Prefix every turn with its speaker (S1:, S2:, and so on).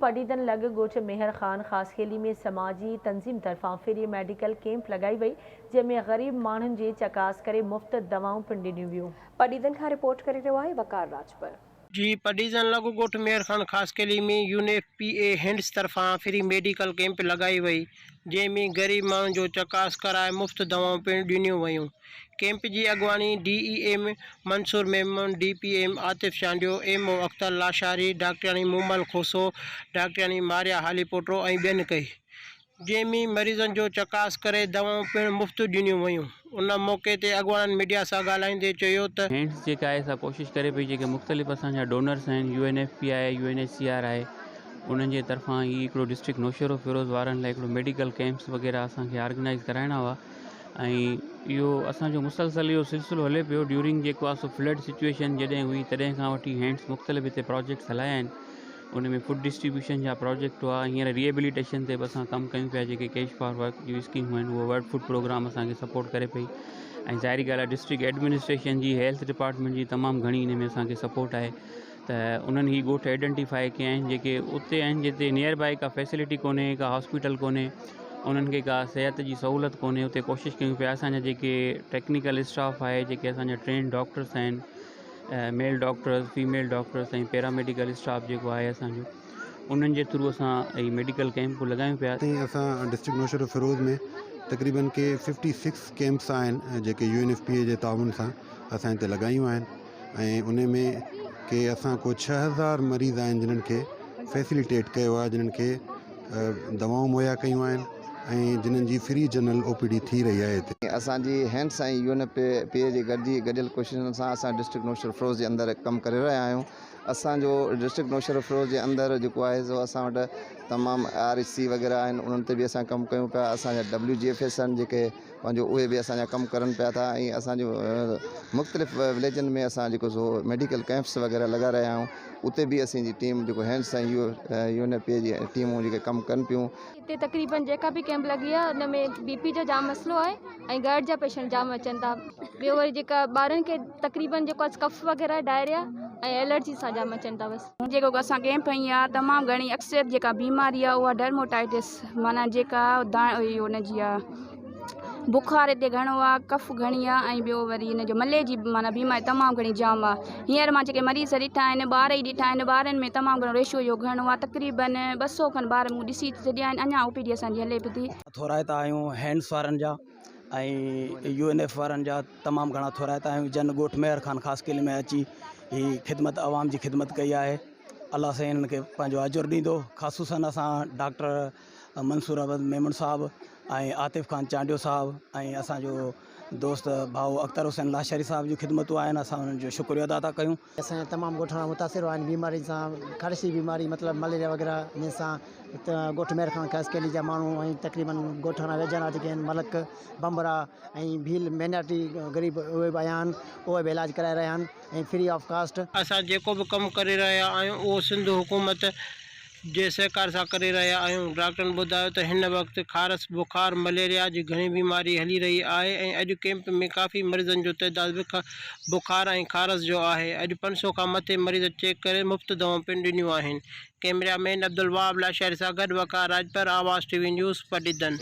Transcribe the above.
S1: پڊعيدن لڳ ڳوٺ ميهر خان خاصخيلي ۾ سماجي تنظيم طرفان فري ميڊيڪل ڪيمپ لڳائي وئي، جنهن ۾ غريب ماڻهن جي چڪاس ڪري مفت دوائون پڻ ڏنيون ويون.
S2: پڊعيدن کان رپورٽ ڪري رهيو آهي وقار راڄپر.
S3: جي پڊعيدن لڳ ڳوٺ ميهر خان خاصخيلي ۾ يون ايف پي اي هينڊس طرفان فري ميڊيڪل ڪيمپ لڳائي وئي، جنهن ۾ غريب ماڻهن جو چڪاس ڪرائي مفت دوائون پڻ ڏنيون ويون. ڪيمپ جي اڳواڻي D E M Mansoor Memon, D P M Atif Chandio, M O Akhtar Lashari, ڊاڪٽرياڻي مومل کوسو، ڊاڪٽرياڻي ماريا هاليپوٽو ۽ ٻين ڪئي. جنهن ۾ مريضن جو چڪاس ڪري دوائون پڻ مفت ڏنيون ويون. ان موقعي تي اڳواڻن ميڊيا سان ڳالهائيندي چيو ته.
S4: هينڊس جيڪا آهي سا ڪوشش ڪري پئي جيڪي مختلف اسان جا ڊونرس آهن يو اين ايف پي آهي U N H C R آهي انهن جي طرفان هي هڪڙو ڊسٽرڪٽ نوشهروفيروز وارن لاء هڪڙو ميڊيڪل ڪيمپس وغيره اسان کي آرگنائز ڪرائڻا هئا ۽ اهو اسان جو مسلسل اهو سلسلو هلي پيو ڊيورنگ جيڪو آهي سو فلڊ سچويشن جڏهن هئي تڏهن کان وٺي هينڊس مختلف هتي پراجيڪٽس هلايا آهن ان ۾ فوڊ ڊسٽريبيوشن جا پراجيڪٽ هئا هينئر ريئبليٽيشن تي به اسان ڪم ڪيون پيا جيڪي ڪيش فار ورڪ جون اسڪيمون آهن اهو ورلڊ فوڊ پروگرام اسانکي سپورٽ ڪري پئي ۽ ظاهري ڳالهه آهي ڊسٽرڪٽ ايڊمنسٽريشن جي هيلٿ ڊپارٽمينٽ جي تمام گهڻي ان ۾ اسانکي سپورٽ آهي ته انهن هي ڳوٺ آئيڊنٽيفائي ڪيا آهن جيڪي اتي آهن جتي نيئر بائي ڪا فيسلٽي ڪونهي ڪا هاسپيٽل ڪونهي انهن کي ڪا صحت جي سهولت ڪونهي اتي ڪوشش ڪيون پيا اسانجا جيڪي ٽيڪنيڪل اسٽاف آهي جيڪي اسانجا ٽرينڊ ڊاڪٽرس آهن male doctors female doctors ۽ paramedical staff جيڪو آهي اسانجو انهن جي ٿرو اسان هي ميڊيڪل ڪيمپ لڳايون پيا.
S5: تائين اسان ڊسٽرڪٽ نوشهروفيروز ۾ تقريبن ڪي ففٽي سڪس ڪيمپس آهن جيڪي يو اين ايف پي اي جي تعاون سان اسان هتي لڳايون آهن ۽ ان ۾ ڪي اسان ڪو 6000 مريض آهن جنھن کي فيسليٽيٽ ڪيو آهي جنھن کي دوائون مهيا ڪيون آهن ۽ جنھن جي free general O P D ٿي رهي آهي هتي.
S6: اسان جي هينڊس ۽ يو اين پي اي جي گڏجي گڏيل ڪوششن سان اسان ڊسٽرڪٽ نوشهروفيروز جي اندر ڪم ڪري رهيا آهيون اسان جو ڊسٽرڪٽ نوشهروفيروز جي اندر جيڪو آهي سو اسان وٽ تمام آر ايڇ سي وغيره آهن انهن تي به اسان ڪم ڪيون پيا اسان جا ڊبليو جي ايف ايس آهن جيڪي پنهنجو اهي به اسان جا ڪم ڪرن پيا ٿا ۽ اسان جو مختلف وليجن ۾ اسان جيڪو سو ميڊيڪل ڪيمپس وغيره لڳا رهيا آهيون اتي به اسين جي ٽيم جيڪو hands ۽ U N F P جي ٽيمون جيڪي ڪم ڪن پيون.
S7: هتي تقريبن جيڪا به ڪيمپ لڳي آهي ان ۾ بي پي جو جام مسئلو آهي ۽ گرڊ جا پيشنٽ جام اچن ٿا ٻيو وري جيڪا ٻارن کي تقريبن جيڪو آهي ڪف وغيره ڊائريا ۽ الرجي سان جام اچن ٿا بس.
S8: جيڪو اسان ڪيمپ هنئي آهي تمام گهڻي اڪثر جيڪا بيماري آهي اها ڊرموٽائٽس معنيٰ جيڪا ان جي آهي بخار هتي گهڻو آ ڪف گهڻي آ ۽ ٻيو وري هن جو ملي جي معنيٰ بيماري تمام گهڻي جام آ هينئر مان جيڪي مريض ڏٺا آهن ٻار ئي ڏٺا آهن ٻارن ۾ تمام گهڻو ريشو اهو گهڻو آ تقريبن 200 کن ٻار مون ڏسي ڇڏيا آهن اڃا او پي ڊي اسان جي هلي پئي ٿي.
S9: ٿورائتا آهيون هينڊس وارن جا ۽ يو اين ايف وارن جا تمام گهڻا ٿورائتا آهيون جن ڳوٺ ميهر خان خاصخيلي ۾ اچي هي خدمت عوام جي خدمت ڪئي آهي الله سائين هنن کي پنهنجو اجر ڏيندو خصوصن اسان ڊاڪٽر منصور احمد ميمڻ صاحب ۽ عاطف خان چانڊيو صاحب ۽ اسان جو دوست ڀائو اختر حسين لاشاري صاحب جون خدمتون آهن اسان انهن جو شڪريو ادا ٿا ڪيون.
S10: اسان جا تمام ڳوٺاڻا متاثر آهن بيمارين سان خارش جي بيماري مطلب مليريا وغيره جنهن سان ڳوٺ مير خان خاصخيلي جا ماڻهو ۽ تقريبن ڳوٺاڻا ويجهڙا جيڪي آهن ملڪ بمبرا ۽ ڀيل مينارٽي غريب اهي به آيا آهن اهي به علاج ڪرائي رهيا آهن ۽ فري آف ڪاسٽ.
S3: اسان جيڪو به ڪم ڪري رهيا آهيون اهو سنڌ حڪومت جي سهڪار سان ڪري رهيا آهيون. ڊاڪٽرن ٻڌايو ته هن وقت خارس، بخار، مليريا جي گهڻي بيماري هلي رهي آهي ۽ اڄ ڪيمپ ۾ ڪافي مريضن جو تعداد به بخار ۽ خارس جو آهي. اڄ 500 کان مٿي مريض چيڪ ڪري مفت دوائون پڻ ڏنيون آهن. ڪئميرا مين عبدالوهاب لاشاري سان گڏ Waqar Rajpar, Awaz T V news, Padidan.